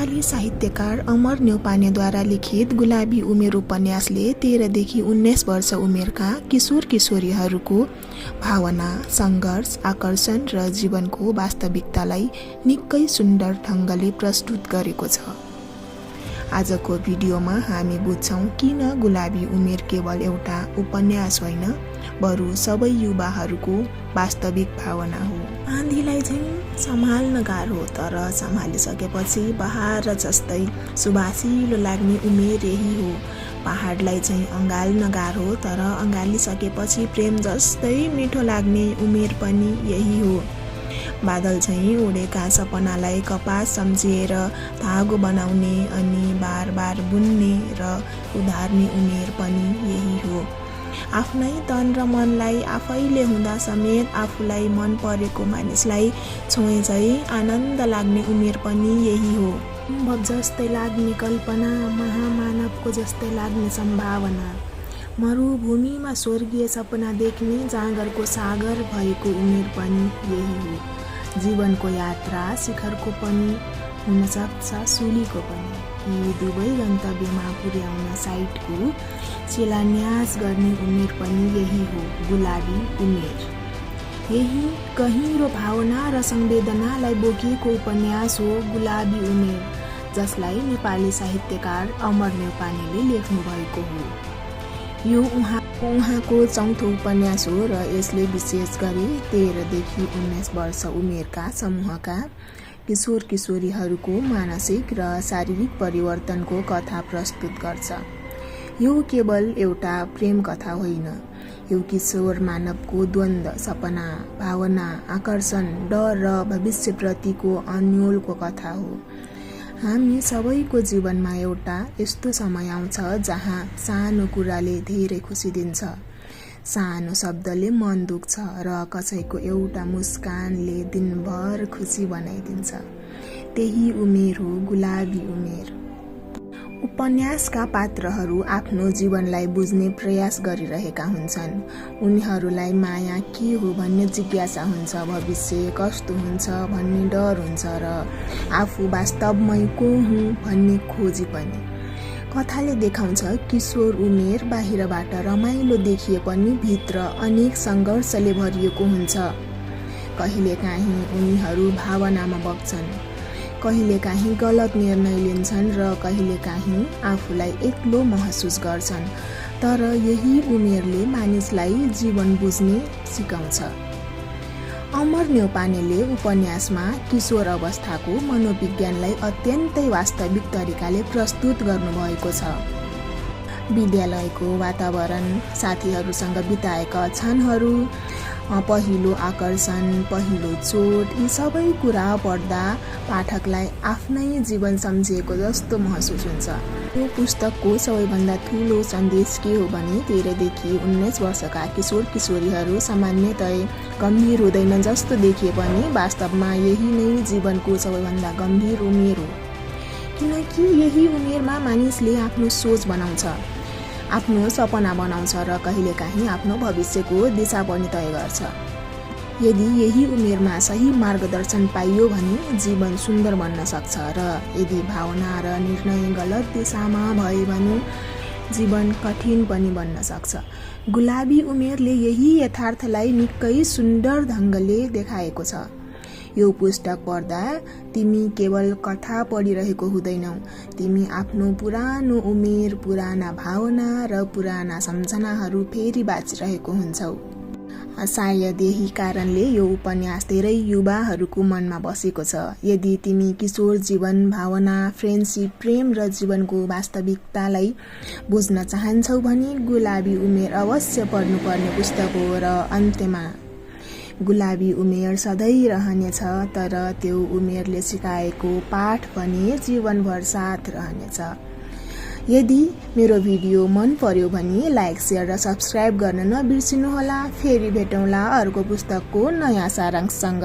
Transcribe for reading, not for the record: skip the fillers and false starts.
नेपाली साहित्यकार अमर न्यौपानेद्वारा लिखित गुलाबी उमेर उपन्यासले 13 देखि 19 वर्ष उमेरका किशोर किशोरीहरूको भावना, सङ्घर्ष, आकर्षण र जीवनको वास्तविकतालाई निकै सुन्दर ढङ्गले प्रस्तुत गरेको छ। आजको भिडियोमा हामी बुझ्छौं किन गुलाबी उमेर केवल एउटा उपन्यास होइन, बरु सबै युवाहरूको वास्तविक भावना हो। आँधीलाई चाहिँ सम्हाल्न गाह्रो, तर सम्हालिसकेपछि बहार जस्तै सुबासिलो लाग्ने उमेर यही हो। पहाडलाई चाहिँ अँगाल्न गाह्रो, तर अँगालिसकेपछि प्रेम जस्तै मिठो लाग्ने उमेर पनि यही हो। बादल चाहिँ उडेका सपनालाई कपास सम्झिएर धागो बनाउने अनि बार बार बुन्ने र उधार्ने उमेर पनि यही हो। आफ्नै तन र मनलाई आफैले हुँदा समेत आफूलाई मन परेको मानिसलाई छोए चाहिँ आनन्द लाग्ने उमेर पनि यही हो। सम्भव जस्तै लाग्ने कल्पना, महामानवको जस्तै लाग्ने सम्भावना, मरुभूमिमा स्वर्गीय सपना देख्ने जाँगरको सागर भएको उमेर पनि यही हो। जीवनको यात्रा शिखरको पनि हुनसक्छ, सुलीको पनि। यी दुवै गन्तव्यमा पुर्याउन साइटको शिलान्यास गर्ने उमेर पनि यही हो, गुलाबी उमेर। यही गहिरो भावना र संवेदनालाई बोकेको उपन्यास हो गुलाबी उमेर, जसलाई नेपाली साहित्यकार अमर न्यौपानेले लेख्नु भएको हो। यो उहाँको चौथो उपन्यास हो र यसले विशेष गरी 13 देखि 19 वर्ष उमेरका समूहका किशोर किशोरीहरूको मानसिक र शारीरिक परिवर्तनको कथा प्रस्तुत गर्छ। यो केवल एउटा प्रेम कथा होइन, यो किशोर मानवको द्वन्द्व, सपना, भावना, आकर्षण, डर र भविष्यप्रतिको अन्योलको कथा हो। हामी सबैको जीवनमा एउटा यस्तो समय आउँछ जहाँ सानो कुराले धेरै खुसी दिन्छ, सानो शब्दले मन दुख्छ र कसैको एउटा मुस्कानले दिनभर खुसी बनाइदिन्छ। त्यही उमेर हो गुलाबी उमेर। उपन्यासका पात्रहरू आफ्नो जीवनलाई बुझ्ने प्रयास गरिरहेका हुन्छन्। उनीहरूलाई माया के हो भन्ने जिज्ञासा हुन्छ, भविष्य कस्तो हुन्छ भन्ने डर हुन्छ र आफू वास्तवमै को हुँ भन्ने खोजी पनि। कथाले देखाउँछ किशोर उमेर बाहिरबाट रमाइलो देखिए पनि भित्र अनेक सङ्घर्षले भरिएको हुन्छ। कहिलेकाहीँ उनीहरू भावनामा बग्छन्, कहिलेकाहीँ गलत निर्णय लिन्छन् र कहिलेकाहीँ आफूलाई एक्लो महसुस गर्छन्। तर यही उमेरले मानिसलाई जीवन बुझ्ने सिकाउँछ। अमर न्यौपानेले उपन्यासमा किशोर अवस्थाको मनोविज्ञानलाई अत्यन्तै वास्तविक तरिकाले प्रस्तुत गर्नुभएको छ। विद्यालयको वातावरण, साथीहरूसँग बिताएका क्षणहरू, पहिलो आकर्षण, पहिलो चोट, यी सबै कुरा पढ्दा पाठकलाई आफ्नै जीवन सम्झिएको जस्तो महसुस हुन्छ। यो पुस्तकको सबैभन्दा ठुलो सन्देश के हो भने 13 देखि 19 वर्षका किशोर किशोरीहरू सामान्यतया गम्भीर हुँदैन जस्तो देखिए पनि वास्तवमा यही नै जीवनको सबैभन्दा गम्भीर उमेर हो। किनकि यही उमेरमा मानिसले आफ्नो सोच बनाउँछ, आफ्नो सपना बनाउँछ र कहिलेकाहीँ आफ्नो भविष्यको दिशा पनि तय गर्छ। यदि यही उमेरमा सही मार्गदर्शन पाइयो भने जीवन सुन्दर बन्न सक्छ र यदि भावना र निर्णय गलत दिशामा भए भने जीवन कठिन पनि बन्न सक्छ। गुलाबी उमेरले यही यथार्थलाई निकै सुन्दर ढङ्गले देखाएको छ। यो पुस्तक पढ्दा तिमी केवल कथा पढिरहेको हुँदैनौ, तिमी आफ्नो पुरानो उमेर, पुराना भावना र पुराना सम्झनाहरू फेरि बाँचिरहेको हुन्छौ। सायद यही कारणले यो उपन्यास धेरै युवाहरूको मनमा बसेको छ। यदि तिमी किशोर जीवन, भावना, फ्रेन्डसिप, प्रेम र जीवनको वास्तविकतालाई बुझ्न चाहन्छौ भने गुलाबी उमेर अवश्य पढ्नुपर्ने पुस्तक हो। र अन्त्यमा गुलाबी उमेर सधैँ रहनेछ, तर त्यो उमेरले सिकाएको पाठ पनि जीवनभर साथ रहनेछ। यदि मेरो भिडियो मन पर्यो भने लाइक, शेयर र सब्स्क्राइब गर्न नबिर्सिनुहोला। फेरि भेटौँला अर्को पुस्तकको नयाँ सारांशसँग।